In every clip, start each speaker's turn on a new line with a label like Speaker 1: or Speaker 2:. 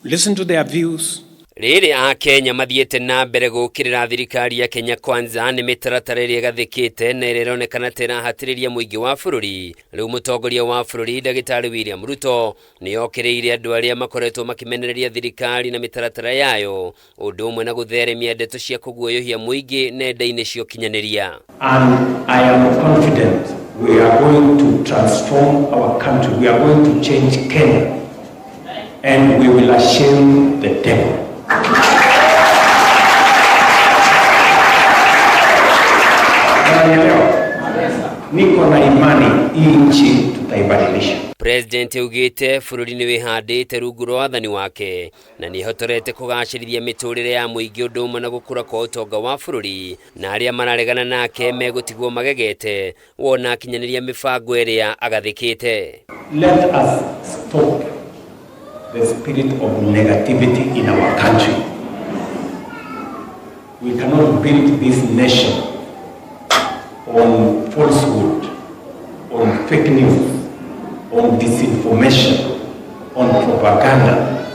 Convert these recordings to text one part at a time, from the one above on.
Speaker 1: Listen to their views.
Speaker 2: Rĩrĩ Akenya mathiĩte na mbere gũũkĩrĩra thirikari ya Kenya Kwanza nĩ mĩtaratara ĩrĩa ĩgathĩkĩte na ĩrĩa ĩronekana ta ĩrahatĩrĩria mũingĩ wa bũrũri. Rĩu mũtongoria wa bũrũri Ndagĩtarĩ William Ruto nĩ okĩrĩire andũ arĩa makoretwo makĩmenereria thirikari na mĩtaratara yayo, ũndũ ũmwe na gũtheremia ndeto cia kũguoyohia mũingĩ nenda-inĩ cia ũkinyanĩria.
Speaker 1: And I am confident we are going to transform our country. We are going to change Kenya. And we will shame the devil. Unanielewa? Niko na imani hii nchi tutaibadilisha.
Speaker 2: President augĩte bũrũri nĩ wĩhandĩte rungu rwa wathani wake na nĩ ĩhotorete kũgacĩrithia mĩtũrĩre ya mũingĩ ũndũ ũmwe na gũkũra kwa ũtonga wa bũrũri, na arĩa mararegana nake megũtigwo magegete wona akinyanĩria mĩbango ĩrĩa agathĩkĩte.
Speaker 1: Let us stop the spirit of negativity in our country. We cannot build this nation on falsehood, on fake news, on disinformation, on propaganda.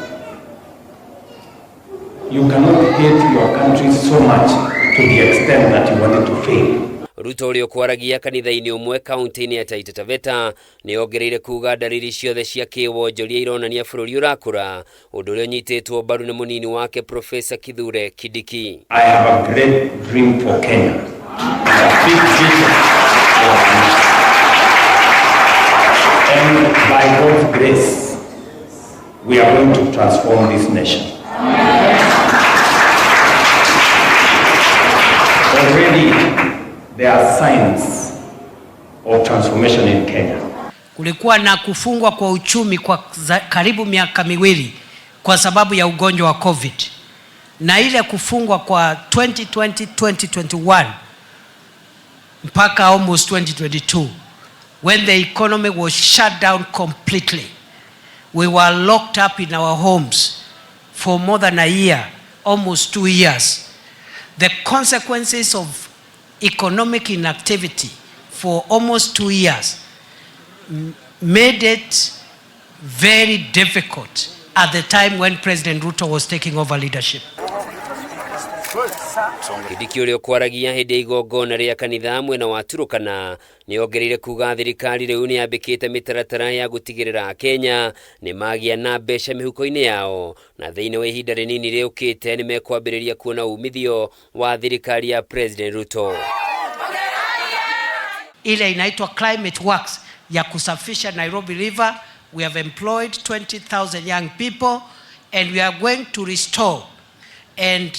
Speaker 1: You cannot hate your country so much to the extent that you want it to fail.
Speaker 2: Ruto ũrĩa ũkwaragia kanitha-inĩ ũmwe kaunti-inĩ ya Taita Taveta nĩ ongereire kuga ndariri ciothe cia kĩwonjoria ironania bũrũri ũrakũra, ũndũ ũrĩa ũnyitĩtwo mbaru nĩ mũnini wake Profesa Kithure Kindiki.
Speaker 1: I have a great dream for Kenya and a big vision for our nation. And by God's grace, we are going to transform this nation. Already there are signs of transformation in Kenya.
Speaker 3: Kulikuwa na kufungwa kwa uchumi kwa karibu miaka 2 kwa sababu ya ugonjwa wa COVID, na ile kufungwa kwa 2020, 2021 mpaka almost 2022 when the economy was shut down completely. We were locked up in our homes for more than a year, almost 2 years. The consequences of economic inactivity for almost 2 years made it very difficult at the time when President Ruto was taking over leadership.
Speaker 2: Kindiki ũrĩa ũkwaragia hĩndĩ ya igongona rĩa kanitha mwena wa Turukana nĩ ongereire kuga thirikari rĩu nĩ yambĩkĩte mĩtaratara ya gũtigĩrĩra Kenya nĩ magĩa na mbeca mĩhuko-inĩ yao, na thĩinĩ wa ihinda rĩnini rĩũkĩte nĩ mekwambĩrĩria kuona umithio wa thirikari ya President Ruto.
Speaker 3: Ile inaitwa Climate Works ya kusafisha Nairobi River. We have employed 20,000 young people and we are going to restore and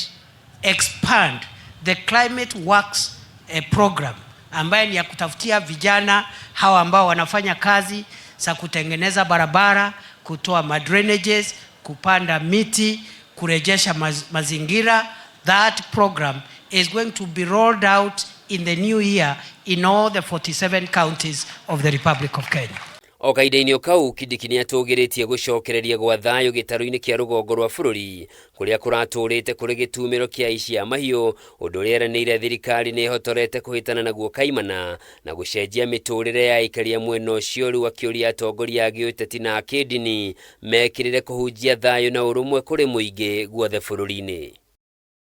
Speaker 3: expand the Climate Works program ambaye ni ya kutafutia vijana hawa ambao wanafanya kazi za kutengeneza barabara, kutoa drainages, kupanda miti, kurejesha mazingira. That program is going to be rolled out in the new year in all the 47 counties of the Republic of Kenya.
Speaker 2: O kahinda-inĩ o kau, Kindiki nĩatũgĩrĩtie gũcokereria gwa thayũ gĩtarũ-inĩ kĩa rũgongo rwa bũrũri kũrĩa kũratũrĩte kũrĩ gĩtumĩro kĩa aici a mahiũ, ũndũ ũrĩa eranĩire thirikari nĩ ĩhotorete kũhĩtana naguo kaimana na gũcenjia mĩtũrĩre ya aikari a mwena ũcio, rĩu akĩũria atongoria a gĩũteti na a kĩndini mekĩrĩre kũhunjia thayũ na ũrũmwe kũrĩ mũingĩ guothe bũrũri-inĩ.